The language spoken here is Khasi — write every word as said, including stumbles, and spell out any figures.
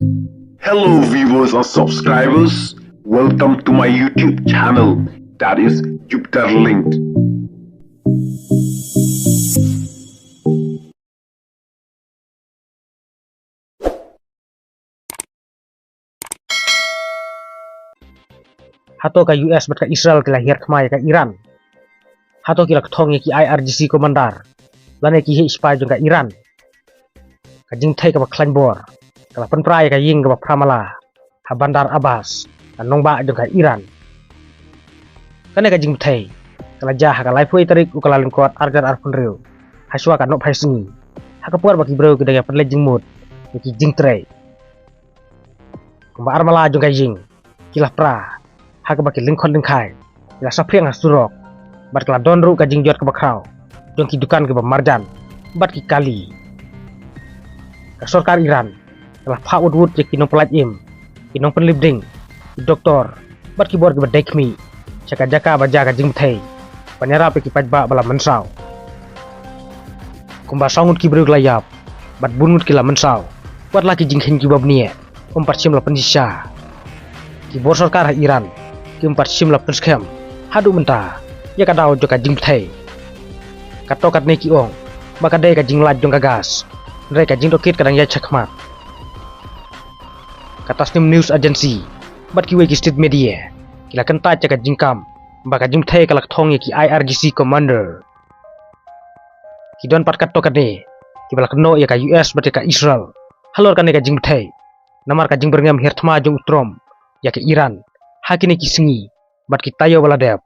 Hello viewers and subscribers, welcome to my YouTube channel, that is Jupiter Linked. Hato ka U S bad ka Israel ki la hiar thma ïa ka Iran? Hato ki la kthong ïa ki I R G C commander lane ki heh shipai jong ka Iran? Ka jingthei kaba khlaiñ bor ka la pynpra ïa ka ïing kaba phra mala ha Bandar Abbas, ka nongbah jong ka Iran. Kane ka jingthei ka la jia ha ka laiphew tarik u Kyllalyngkot arhajar arphew hynriew, ha shuwa ka nohphai sngi, ha ka por ba ki briew ki dang ïa pynleit jingmut ïa ki jingtrei. Kumba armala jong ka ïing ki la pra, ha kaba ki lyngkhot lyngkhai ki la saphriang ha surok, bad ka la don ruh ka jingjot kaba khraw jong ki dukan kiba marjan bad ki kali. Ka sorkar Iran ka la phah wut wut ïa ki nongpynlait im, ki nongpynlip ding, ki doktor bad ki bor kiba dei khmih sha ka jaka ba jia ka jingbthei, ban ïarap ïa ki paidbah ba la mynsaw. Kumba saw ngut ki briew ki la ïap bad bun ngut ki la mynsaw, wat la ki jingkheiñ kiba bniah ym pat shym la pynshisha. Ki bor sorkar ha Iran kim pat shym la pynskhem haduh mynta ïa ka daw jong ka jingbthei. Katto katne ki ong ba ka dei ka jinglait jong ka gas, hynrei ka jingtohkit ka dang ïaid shakhmat. Ka Tasnim News Agency bad kiwei ki state media ki la kyntait ïa ka jingkam ba ka jingbthei ka la kthong ïa ki I R G C commander. Ki don pat katto katne kiba la kynnoh ïa ka U S bad ïa ka Israel halor kane ka jingbthei, namar ka jingbyrngem hiar thma jong u Trump ïa ka Iran ha kine ki sngi bad ki taïew ba la dep.